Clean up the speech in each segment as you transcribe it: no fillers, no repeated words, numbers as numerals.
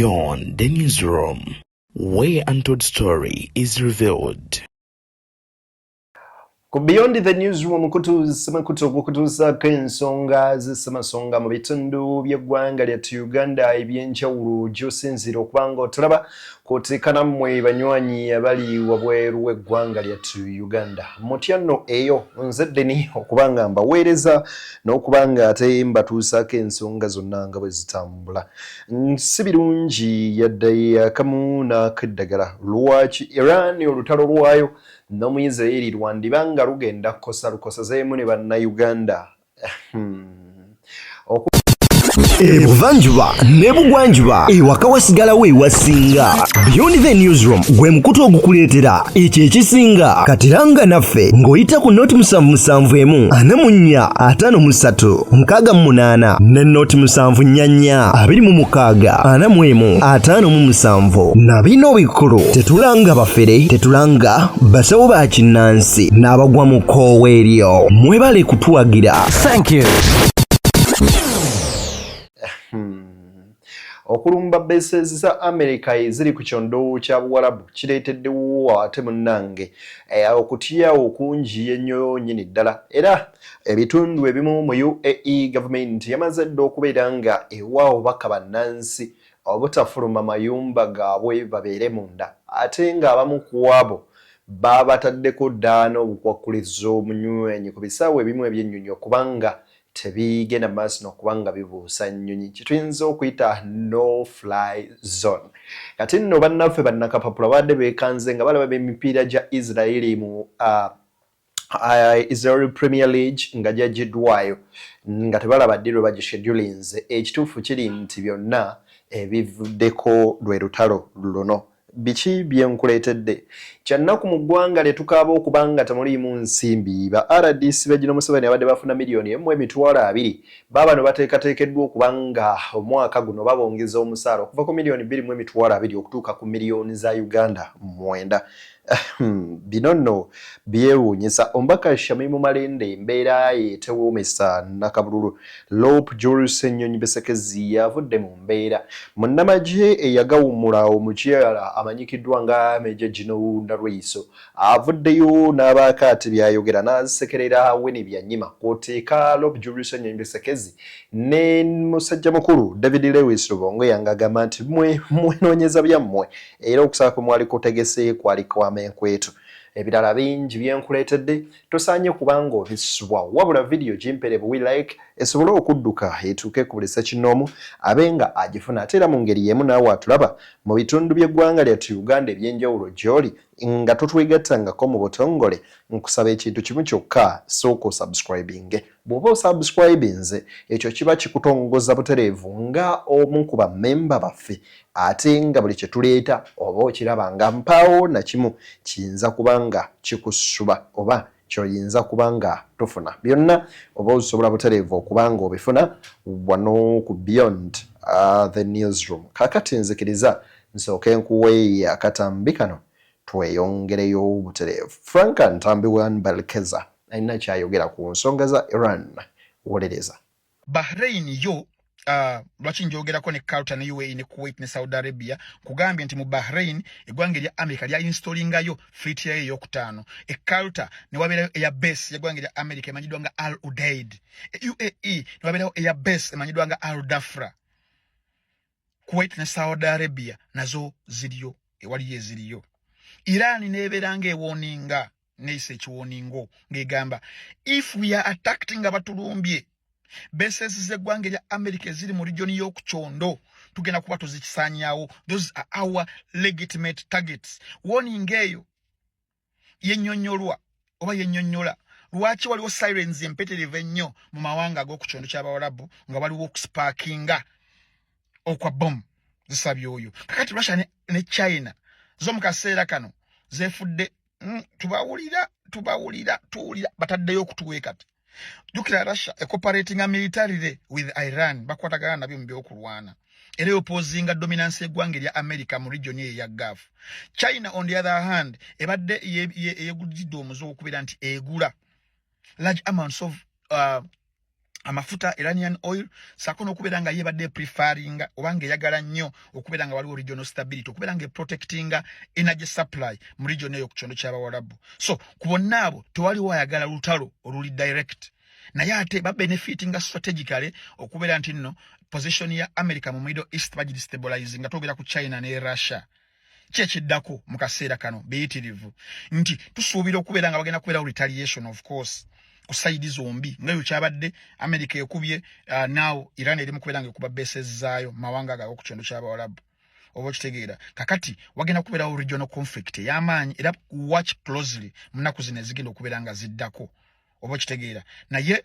Beyond the Newsroom, where untold story is revealed. Ku Beyond the Newsroom, kutuusa okutuusaako ensonga z'essemasonga mu bitundu by'eggwanga lyattu Uganda ebyenjawulo gy'osinziira okuba nga otulaba, kwoteeka nammwe banywanyi abali wabweru w'eggwanga lyattu Uganda. Mutya nno eyo? Nze Ddeni okuba nga mbaweereza n'okuba nga ate mbatuusaako ensonga zonna nga bwe zitambula. Si birungi yadde akamu n'akeddagala. Lwaki Iran olutalo lwayo n'Omuyisirayiri lwandiba nga lugenda kukosa lukosezeemu ne Bannayuganda? Ebuvanjuba n'ebugwanjuba, ewaka wasigalawo ewasinga. Beyond the Newsroom gwe mukutu ogukuleetera ekyo ekisinga. Katiranga naffe ng'oyita ku 077 44 53 68 ne 074 26 41 57. Na bino bikulu: tetulanga bafere, tetulanga basawo ba kinnansi n'abagwa mu kkoowa eryo. Mwebale kutuwagira. Thank you. Okulumba bases za America eziri ku kyondo kya Buwarabu kireeteddewo ate munnange okutya okungi ennyo nnyini ddala, era ebitundu ebimu mu UAE gavumenti yamaze dda okubeera nga ewa obubaka bannansi obutafuluma mayumba gaabwe, babeere munda, ate ng'abamu ku abo baabataddeko dda n'obukwakkulizo omunywenyi ku bisaawe ebimu ebyennyonyi okubanga tebigenda maaso n'okuba nga bibuusa nnyonyi, kyetuyinza okuyita no fly zone. Kati nno bannaffe bannakapapula babadde beekanze nga balaba emipiira gya Israeli mu Israel Premier League nga gyagiddwayo nga tebalaba ddi lwe bagishedulinze. Ekituufu kiri nti byonna ebivuddeko lwe lutalo luno. Biki byenkuleetedde? Kyannaku mu ggwanga lye tukaaba okuba nga temuliimu nsimbi. Ba RDC ba Gen Museveni abadde bafuna 1,020,000, baabano bateekateekeddwa okuba nga omwaka guno babongeza omusaala okuva ku 2,020,000 okutuuka ku miliyoni za Uganda 9. Bino nno byewuunyisa. Omubaka Shamimu Malende embeera ye tewoomesa nakabululu. LOP Julius Ssenyonyi Besekezi yavudde mu mbeera. Munnamagye eyagawumula omukyala amanyikiddwa nga Major General Nalweyiso avuddeyo n'abaako ati byayogera n'asekerera Winnie Byanyima, kw'oteeka LOP Julius Ssenyonyi Besekezi ne musajja mukulu David Lewis Rubongoya, ng'agamba nti mwe mwenoonyeza byammwe era okusaba kwe mwali kutegese kwali kwamenkwetu. Ebirala bingi byenkuleetedde, tosaanye kubanga obisubwa, wabula vidiyo gimpere buwi like esobole okudduka etuuke ku buli ssekinnoomu abe nga agifuna. Ate era mu ngeri y'emu naawe atulaba mu bitundu by'eggwanga lyattu Uganda ebyenjawulo gy'oli nga totwegattangako mu butongole, nkusaba ekintu kimu kyokka: sooka osubscribinge. Bw'oba osubscribinze, ekyo kiba kikutongoza butereevu nga omu ku bammemba baffe, ate nga buli kye tuleeta oba okiraba nga mpaawo nakimu kiyinza kuba nga kikusuba oba kyoyinza kuba nga tofuna. Byonna oba osobola butereevu okuba nga obifuna wano ku Beyond the Newsroom. Kakati nzikiriza nsooke nkuwe akatambi kano, tweyongereyo butereevu. Frank Ntambi wan Balkeza alina kyayogera ku nsonga za Iran, wolereza. Bahrain yo lwaki njogerako ne Qatar ne UAE ne Kuwait ne Saudi Arabia? Kugambye nti mu Bahrain eggwanga erya America lya installingayo fleet yayo eyokutaano. E Qatar ne wabeerayo air base y'eggwanga erya America emanyiddwa nga Al Udeid. E UAE ne wabeerayo air base emanyiddwa nga Al Dafra. Kuwait ne Saudi Arabia nazo ziriyo, ewaliyo eziriyo. Iran nebeera nga ewarninga, neyisa ekiwarningo ng'egamba if we are attacked, nga batulumbye, bases z'eggwanga erya America eziri mu region y'okukyondo tugenda kuba tuzikisaanyaawo. Those are our legitimate targets. Warning eyo yennyonnyolwa oba yennyonnyola lwaki waliwo sirens empeterevu ennyo mu mawanga ag'okukyondo ky'Abawarabu nga waliwo okusparkinga okwa bomu zisabye oyo. Kakati Russia ne China zo mu kaseera kano zeefudde tubawulira, tubawulira, tuwulira bataddeyo okutuwa. Kati jjukira Russia ecooperatinga militarily with Iran, bakwatagana nabyo mu byokulwana, era opposinga dominance y'eggwanga erya America mu region eyo eya Gulf. China on the other hand ebadde eyegulidde omuze okubeera nti egula large amounts of Amafuta, Iranian oil, saako n'okubeera nga yebadde preferringa oba nga eyagala nnyo okubeera nga waliwo regional stability, okubeera nga eprotectinga energy supply mu region eyo ku kyondo ky'Abawalabu. So ku bonna abo tewaliwo ayagala lutalo oluli direct, naye ate babenefitinga strategically okubeera nti nno position ya America mu Middle East bagidestabilize, nga twogera ku China ne Russia. Ki ekiddako mu kaseera kano biyitirivu nti tusuubira okubeera nga bagenda kubeerawo retaliation, of course, ku side zombi, nga yo kyabadde America ekubye, now Iran eri mu kubeera nga ekuba bases zaayo mawanga gago ku kyondo ky'Abawalabu, oba okitegeera. Kakati wagenda kubeerawo regional conflict ey'amaanyi, era watch closely mu nnaku zino ezigenda okubeera nga ziddako, oba okitegeera. Naye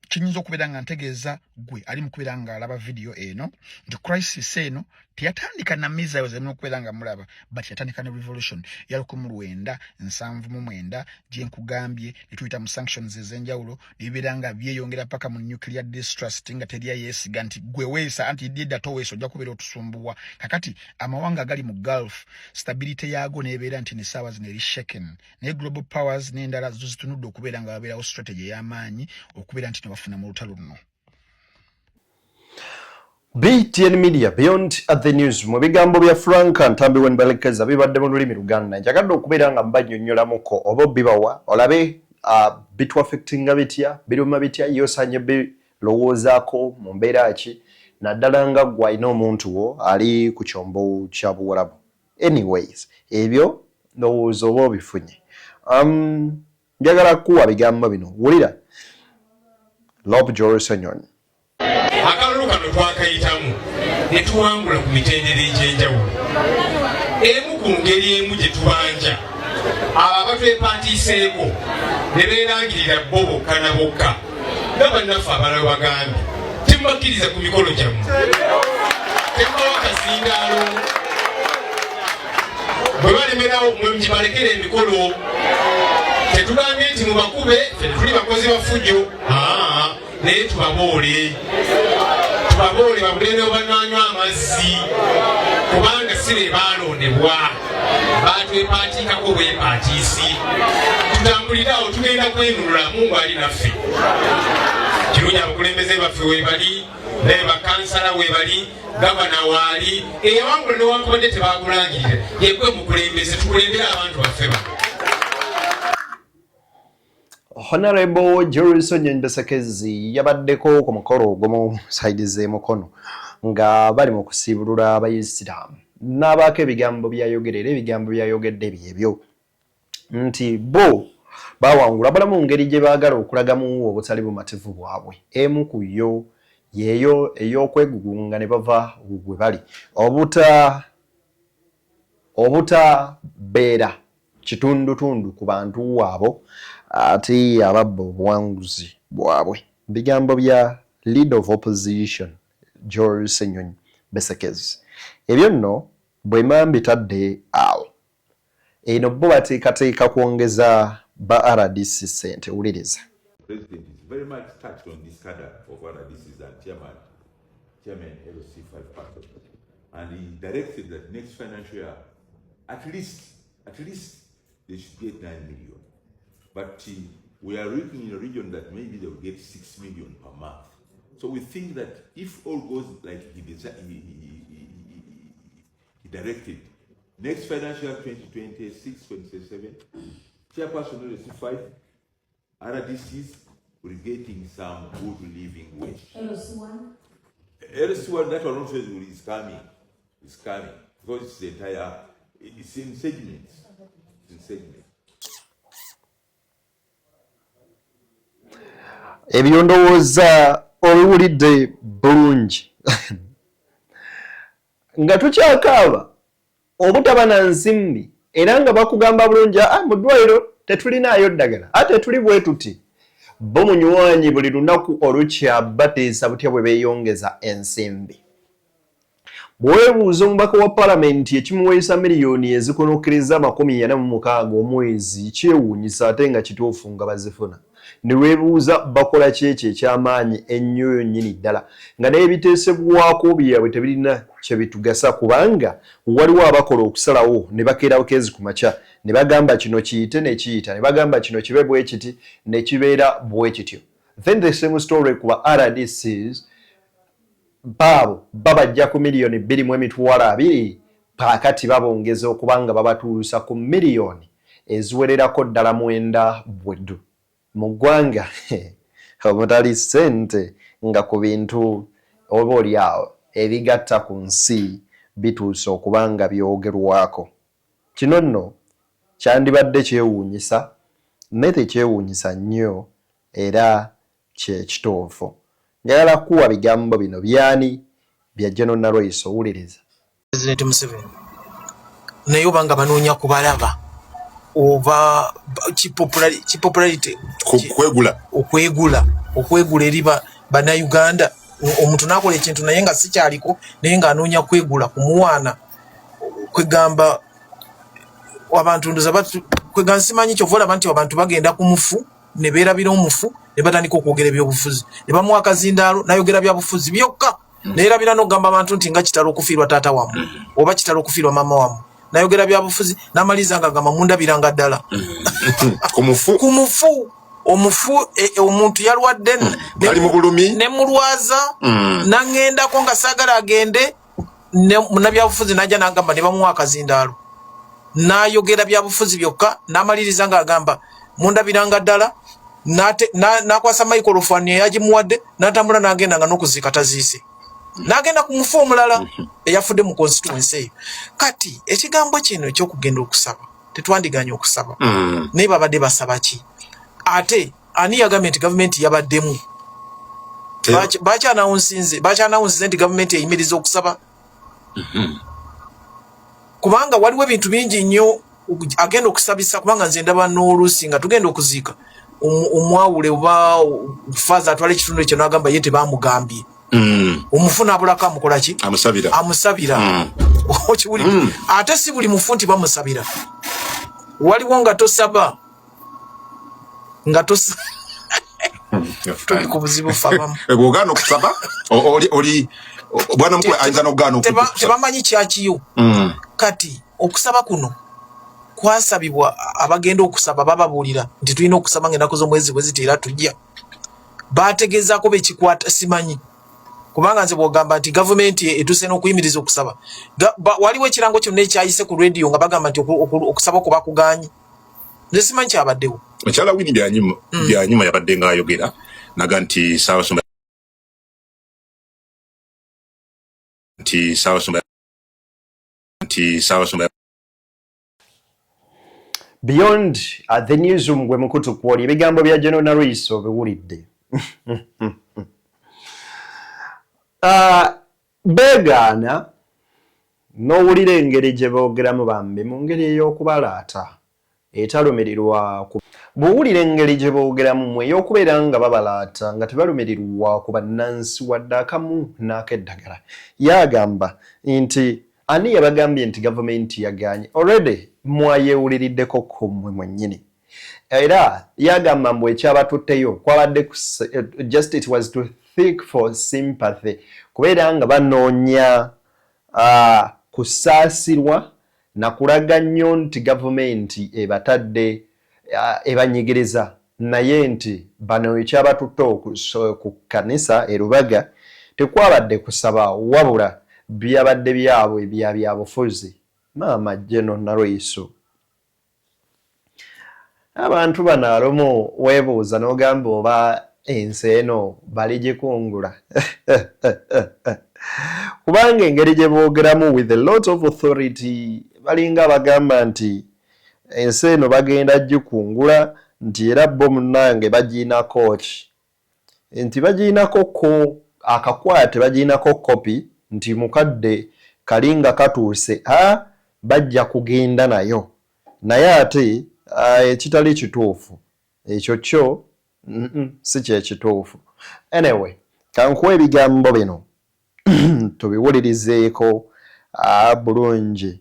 kinyinza okubeera nga ntegeeza gwe ali mu kubeera nga alaba vidiyo eno nti crisis eno teyatandika na missiles emuna okubeera nga mulaba, but yatandika ne revolution ya 1979 gyenkugambye, ne tuyita mu sanctions ez'enjawulo, nebibeera nga byeyongera paka mu nuclear distrust, nga teri yeesiga nti gwe weesa anti didda toweesa, ojja kubeera otusumbuwa. Kakati amawanga agali mu Gulf, stability yaago nebeera nti nesaawa zino eri shaken, naye global powers n'endala zo zitunudde okubeera nga babeerawo strategy ey'amaanyi okubeera nti nebafuna mu lutalo luno. BTN Media, Beyond at the News. Mu bigambo bya Frank Ntambi Wenbalekeza bibadde mu lulimi Luganda. Njagadde okubeera nga mbannyonnyolamuko oba bibawa olabe bitwaffectinga bitya, biruma bitya, yosanye birowoozaako mu mbeera ki, naddala nga ggwe alina omuntu wo ali ku kyombo kya Buwarabu. Anyways, ebyo ndowooza oba obifunye. Njagala kuwa bigambo bino, wulira Lop Joel Ssenyonyi. Akalulu kano twakayitamu ne tuwangula ku mitendera egy'enjawulo. Emu ku ngeri emu gye tubanja abo abatwepantiiseeko ne beerangirira bo bokka na bokka, nga bannaffe abalala bagambye, temubakkiriza ku mikolo gyammwe, temubawa kazindaalo. Bwe balemerawo mwe mugibalekera emikolo. Tetugambye nti mubakube, ffe tetuli bakozi ba fujjo, naye tubaboole, tubaboole babulere bananywa amazzi, kubanga si be baalondebwa, batwepaatiikako bwepaatiisi. Tutambulire awo, tugenda kwenunula. Mungu ali naffe. Kirungi abakulembeze baffe webali, naye bakansala webali, gavana waali eyawangula, newankubadde tebakulangirira, yegwe mukulembeze, tukulembere abantu baffe bano. Honorable Joel Ssenyonyi Besekezi yabaddeko ku mukolo ogumu side z'emukono nga bali mu kusiibulula Abayisiraamu, n'abaako ebigambo byayogera, era ebigambo byayogedde byebyo nti bo bawangula balamu ngeri gye baagala okulagamu obutali bumativu bwabwe. Emu ku yo yeeyo ey'okwegugunga ne bava gwe bali obuta obutabeera kitundutundu ku bantu abo ate ababba obuwanguzi bwabwe. Bigambo bya Leader of Opposition Joel Ssenyonyi Besekezi. Ebyo nno bwe mba mbitadde awo, eno bo bateekateeka kwongeza ba RDC ssente. Wuliriza. President is very much touched on this cadre of RDCs and chairman LC5 person. And he directed that next financial year, at least they should get 9 million. But we are looking in a region that maybe they will get 6 million per month. So we think that if all goes like he directed, next financial year 2026, 27, chairperson LC5, RDCs will getting some good living wage. LC1. LC1, that one also is coming. Is coming. Because it's the entire, it's in segments. It's in segments. Ebyo ndowooza obiwulidde bulungi. Nga tukyakaaba obutaba na nsimbi, era nga bakugamba bulungi, ah, mu ddwaliro tetulinaayo ddagala, ate tetuli bwe tuti. Bo munywanyi buli lunaku olukya bateesa butya bwe beeyongeza ensimbi. Bweweebuuza omubaka wa palamenti ekimuweesa miliyoni ezikunukkiriza 46 omwezi, kyewuunyisa ate nga kituufu nga bazifuna. Ne weebuuza bakola ki ekyo eky'amaanyi ennyo nnyini ddala, nga n'ebiteesebwako byabwe tebirina kye bitugasa, kubanga waliwo abakola okusalawo ne bakeera bukeezi ku makya ne bagamba kino kiyite ne kiyita, ne bagamba kino kibe bwe kiti ne kibeera bwe kityo. Then the same story ku ba RDCs, baabo babajja ku 2,200,000, kaakati babongeza okuba nga babatuusa ku miliyoni eziwererako ddala 9 bweddu. Mu ggwanga omutali ssente nga ku bintu oba oli awo ebigatta ku nsi bituuse okuba nga byogerwako. Kino nno kyandibadde kyewuunyisa naye tekyewuunyisa nnyo era kye kituufu. Njagala kukuwa bigambo bino by'ani? Bya General Nalweyiso. Wuliriza. President Museveni naye oba nga banoonya kubalaba oba kipopularity kwegula okwegula okwegula eri bannayuganda, omuntu n'akola ekintu naye nga sikyaliko, naye ng'anoonya kwegula kumuwaana, kwegamba abantu ndoza kwegamba simanyi. Kyova olaba nti abantu bagenda ku mufu ne beerabira omufu ne batandika okwogera ebyobufuzi ne bamuwa akazindaalo n'ayogera byabufuzi byokka, neerabira n'okugamba abantu nti nga kitalo okufiirwa taata wammwe oba kitalo okufiirwa maama wammwe. Nayogera byabufuzi n'amaliriza nga agamba mundabiranga ddala ku mufu. Ku mufu, omufu omuntu yalwadde Ali mu bulumi. Ne mulwaza naŋŋendako nga saagala agende, munnabyabufuzi najja n'agamba ne bamuwa akazindaalo n'ayogera byabufuzi byokka, n'amaliriza ng'agamba mundabiranga ddala, n'akwasa microphone eyagimuwadde n'atambula n'agenda nga n'okuziika taziise, n'agenda ku mufu omulala eyafudde mu constituency eyo. Kati ekigambo kino ekyokugenda okusaba, tetwandiganye okusaba, naye babadde basaba ki? Ate ani yagambye nti gavumenti yabaddemu? Bakyanawunsinze nti gavumenti eyimiriza okusaba, kubanga waliwo ebintu bingi nnyo agenda okusabisa, kubanga nze ndaba n'oluusi nga tugenda okuziika omwawule oba faaza atwala ekitundu ekyo n'agamba ye tebamugambye, omufu n'abulako amukola ki? Amusabira. Amusabira. Okiwulidde? Ate si buli mufu nti bamusabira. Waliwo nga tosaba nga tosa tuli ku buzibu ffe abamu. Eh, bw'ogaana okusaba oli bwana mukulu ayinza n'okugaana okusaba. Tebamanyi kyakiyo. Kati okusaba kuno kwasabibwa, abagenda okusaba bababuulira nti tulina okusaba nga ennaku z'omwezi bwe ziti era tujja bategezaako bekikwata. Simanyi, kubanga nze bwogamba nti gavumenti etuuse n'okuyimiriza okusaba, waliwo ekirango kyonna ekyayise ku rediyo nga bagamba nti okusaba okwo bakuganye? Nze simanyi kyabaddewo. Mukyala Winnie Byanyima, Byanyima yabadde ng'ayogera naga nti Ssaabasumba, nti Ssaabasumba, nti Ssaabasumba. Beyond the Newsroom gwe mukutu kwoli. Ebigambo bya General Nalweyiso obiwulidde. Beegaana n'owulira engeri gye boogeramu bambi mu ngeri ey'okubalaata etalumirirwa ku bw'owulira engeri gye boogeramu mu ey'okubeera nga babalaata nga tebalumirirwa ku bannansi wadde akamu n'akeddagala. Ye agamba nti ani yabagambye nti gavumenti yagaanye? Already mwayewuliriddeko ko mmwe mwennyini. Era yagamba mbu ekyabatutteyo kwabadde just it was to seek for sympathy, kubeera nga banoonya kusaasirwa nakulaga nnyo nti gavumenti ebatadde ebanyigiriza, naye nti bano ekyabatutte ku kkanisa e Lubaga tekwabadde kusaba, wabula byabadde byabwe bya byabufuzi. Maama General Nalweyiso, abantu bano alumu weebuuza n'ogamba oba ensi eno baligikungula, kubanga engeri gye boogeramu with a lot of authority balinga bagamba nti ensi eno bagenda gikungula, nti era bo munnange bagiinako ki, nti bagiinako ko akakwate, bagiinako kopi, nti mukadde kali nga katuuse a bajja kugenda nayo. Naye ate ekitali kituufu ekyo kyo si kyekituufu. Anyway, kankuwa ebigambo bino tubiwulirizeeko bulungi.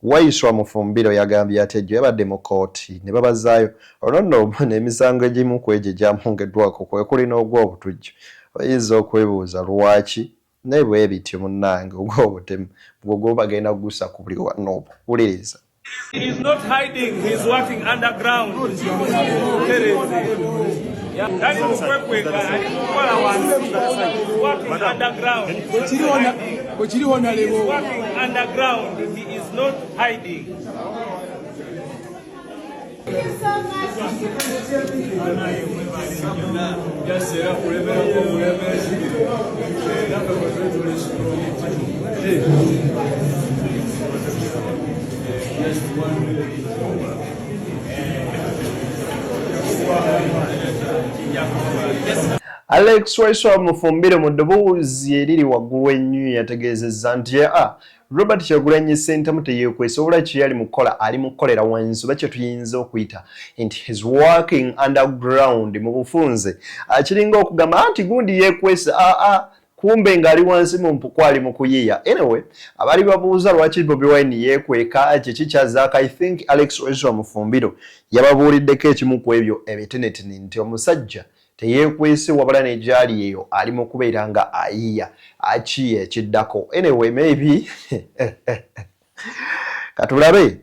Waiswa Mufumbiro yagambye ati ejjo yabadde mu kkooti ne babazaayo olwo nno n'emisango egimu ku egyo egyamwongeddwako kwe kuli n'ogw'obutujju. Oyinza okwebuuza lwaki, naye bwe bityo munnange, ogw'obutemu gwo gwo bagenda kugusa ku buli wano. Wuliriza. He's not hiding, he's working underground. Tali mukwekweka, ali mukukola wansi. Working underground. Bwekiri He is working underground. He is not hiding. Alex Waiswa Mufumbiro mu ddoboozi eriri waggulu ennyo yategeezezza nti a Robert Kyagulanyi Ssentamu teyeekwese wabula kye yali mu kukola ali mu kukolera wansi oba kye tuyinza okuyita nti he's working underground. Mu bufunze akiringa okugamba anti gundi yeekwese aa kumbe ng'ali wansi mu mpuku ali mu kuyiiya. Anyway, abaali babuuza lwaki Bobi Wine yeekweka kiki kyazzaako, I think Alex Waiswa Mufumbiro yababuuliddeko ekimu ku ebyo ebitinitini nti omusajja teyeekwese wabula ne gy'ali eyo ali mu kubeera nga ayiiya akiiya ekiddako. Anyway, maybe katulabe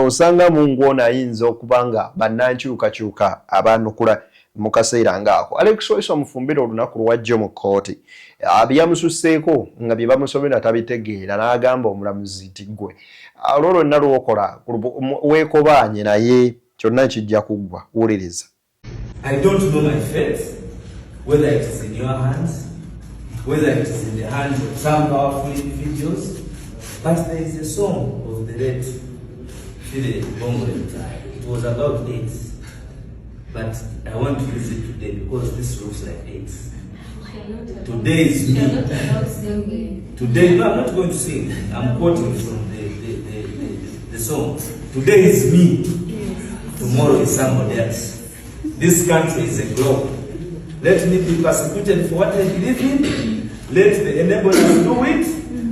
osanga Mungu ono ayinza okuba nga bannankyukakyuka abaanukula mu kaseera ng'ako. Alex Waiswa Mufumbiro olunaku lwajjo mu kkooti byamususseeko nga bye bamusomera tabitegeera n'agamba omulamuzi nti ggwe olwo lwonna lw'okola weekobaanye naye kyonna kijja kuggwa. Wuliriza. I don't know my fate, whether it is in your hands, whether it is in the hands of some powerful individuals, but there is a song of the late Philip Bongole Lutaaya. It was about AIDS, but I want to use it today because this looks like AIDS. Today is me. Today, no, I'm not going to sing. I'm quoting from the song. Today is me. Tomorrow is somebody else. This country is a globe. Let me be persecuted for what I believe in. Let the enablers do it.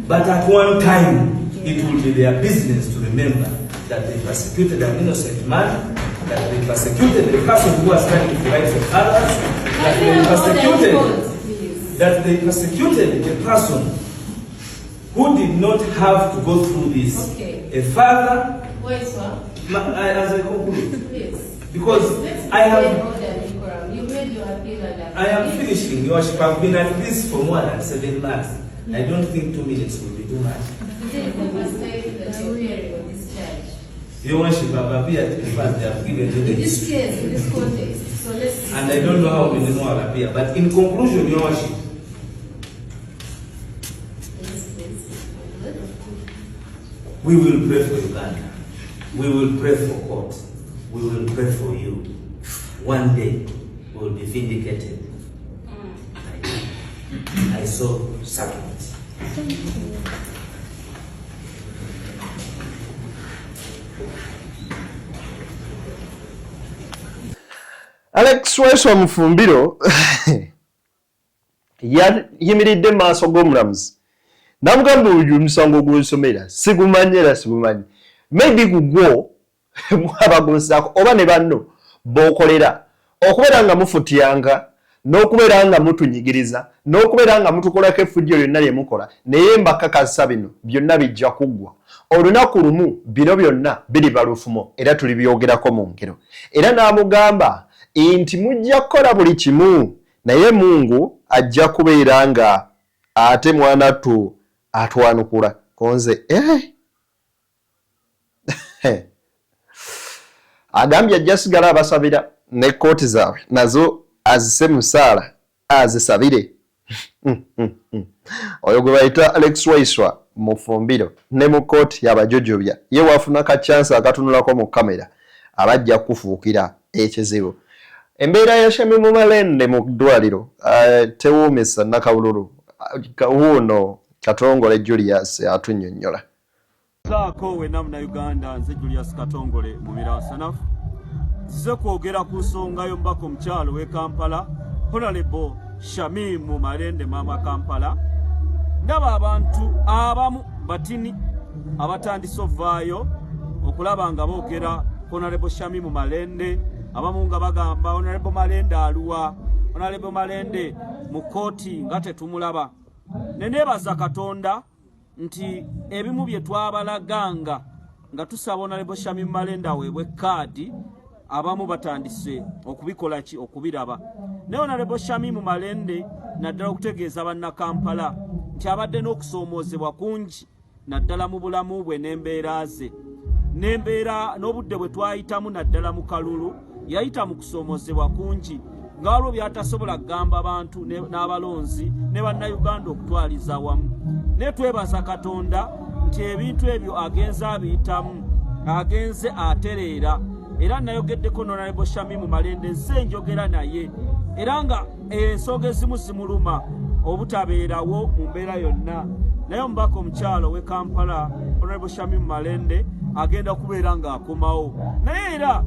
But at one time, it will be their business to remember that they persecuted an innocent man, that they persecuted a person who was standing for the rights of others, that they persecuted a person who did not have to go through this. Okay. A father, Waiswa, as I conclude, please. because Let's I have maintain order and decorum. You made your appeal and I am finishing, Your Worship. I've been at this for more than 7 months. I don't think 2 minutes will be too much. Today is the first time that you're hearing on this charge. Your Worship, I've appeared first. They have given me the In this history. case, in this context, so let's. And I don't know how many more will appear. But in conclusion, Your Worship, Yes, please. we will pray for Uganda. We will pray for court. We will pray for you. One day, we will be vindicated. I saw submit. Alex Waiswa Mufumbiro yayimiridde mu maaso g'omulamuzi n'amugamba oyo omusango gw'ensomera sigumanyi era sigumanyi, maybe gugwo mwabaguzaako oba ne banno b'okolera okubeera nga mufutyanga n'okubeera nga mutunyigiriza n'okubeera nga mutukolako effujjo lyonna lye mukola, naye mbakakasa bino byonna bijja kuggwa olunaku lumu, bino byonna biriba lufumo era tulibyogerako mu ngero. Era n'amugamba nti mujja kukola buli kimu naye Mungu ajja kubeera nga ate mwanattu atwanukula konze agambye ajja sigala abasabira ne kkooti zaabwe nazo azise musaala azisabire. Oyo gwe bayita Alex Waiswa Mufumbiro ne mu kkooti yabajojobya ye wafuna ka chance akatunulako mu kamera abajja kufuukira ekizibu. Embeera ya Shamimu Malende mu ddwaliro tewuumisa nakawululu wuuno Katongole Julius atunnyonnyola. Saako wenna Munnayuganda, nze Julius Katongole Mumira Wasanafu, nzize kwogera ku nsonga y'omubaka omukyalo w'e Kampala, Honorable Shamimu Malende Mama Kampala. Ndaba abantu abamu batini abatandise ovaayo okulaba nga boogera Honorable Shamimu Malende, abamu nga bagamba Honorable Malende aluwa, Honorable Malende mu kkooti nga tetumulaba. Ne neebaza Katonda nti ebimu bye twabalaganga nga tusaba Honorable Shamim Malende aweebwe kaadi. Abamu batandise okubikola ki okubiraba. Naye Honorable Shamimu Malende naddala okutegeeza bannakampala nti abadde n'okusoomoozebwa kungi naddala mu bulamu bwe n'embeera ze n'embeera n'obudde bwe twayitamu naddala mu kalulu yayita mu kusoomoozebwa kungi nga waliwo by'atasobola kugamba bantu n'abalonzi ne bannayuganda okutwaliza awamu. Naye twebaza Katonda nti ebintu ebyo agenze abiyitamu, agenze atereera. Era nayogeddeko n'Honorable Shamimu Malende, nze njogera naye era nga ensonga ezimu zimuluma obutabeerawo mu mbeera yonna. Naye omubaka omukyalo ow'e Kampala Honorable Shamimu Malende agenda kubeera ng'akomawo. Naye era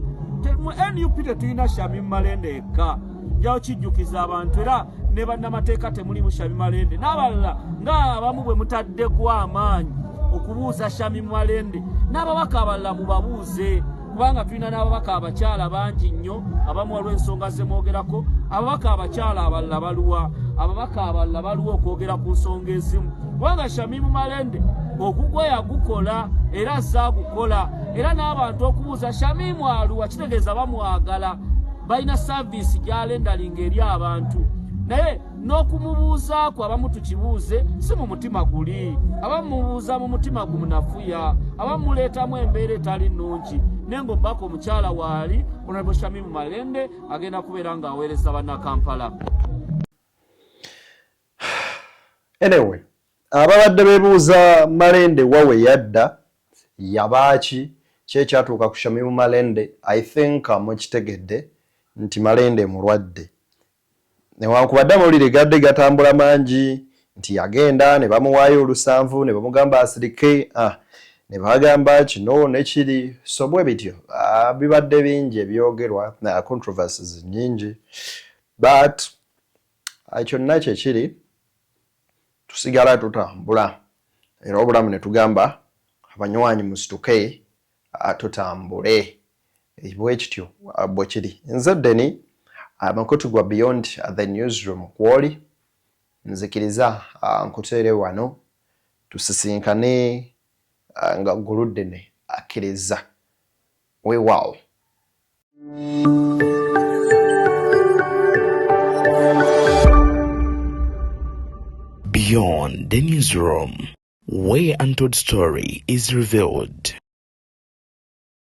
mu NUP tetulina Shamimu Malende yekka, njawo kijjukiza abantu era ne bannamateeka temulimu Shamimu Malende n'abalala ng'abamu bwe mutaddeko amaanyi okubuuza Shamimu Malende n'ababaka abalala mubabuuze, kubanga tulina n'ababaka abakyala bangi nnyo abamu waliwo ensonga ze mwogerako. Ababaka abakyala abalala baluwa? Ababaka abalala baluwa okwogera ku nsonga ezimu? Kubanga Shamimu Malende ogugwe yagukola era azze agukola, era n'abantu okubuuza Shamimu aluwa kitegeeza bamwagala, balina saaviisi gy'alendalinga eri abantu. Naye n'okumubuuzaako abamu tukibuuze si mu mutima guli, abamu mubuuza mu mutima gumunafuya, abamu muleetamu embeera etali nnungi. Naye ng'omubaka omukyala waali Honorable Shamimu Malende agenda kubeera ng'aweereza bannakampala. Anyway, ababadde beebuuza Malende wa we yadda, yabaaki, ki ekyatuuka ku Shamimu Malende, I think mukitegedde nti Malende mulwadde. Newankubadde amawulire gadde gatambula mangi nti yagenda ne bamuwaayo olusanvu ne bamugamba asirike, ne bagamba kino ne kiri, so bwe bityo bibadde bingi ebyogerwa, controversies nnyingi, but kyonna kye kiri tusigala tutambula era obulamu ne tugamba abanywanyi musituke tutambule. Bwe kityo bwe kiri. Nze Deni, amukutu gwa Beyond the Newsroom kwoli, nzikiriza nkuteere wano tusisinkane nga Gguluddene akkiriza. Weewaawo. Beyond the Newsroom, where untold story is revealed.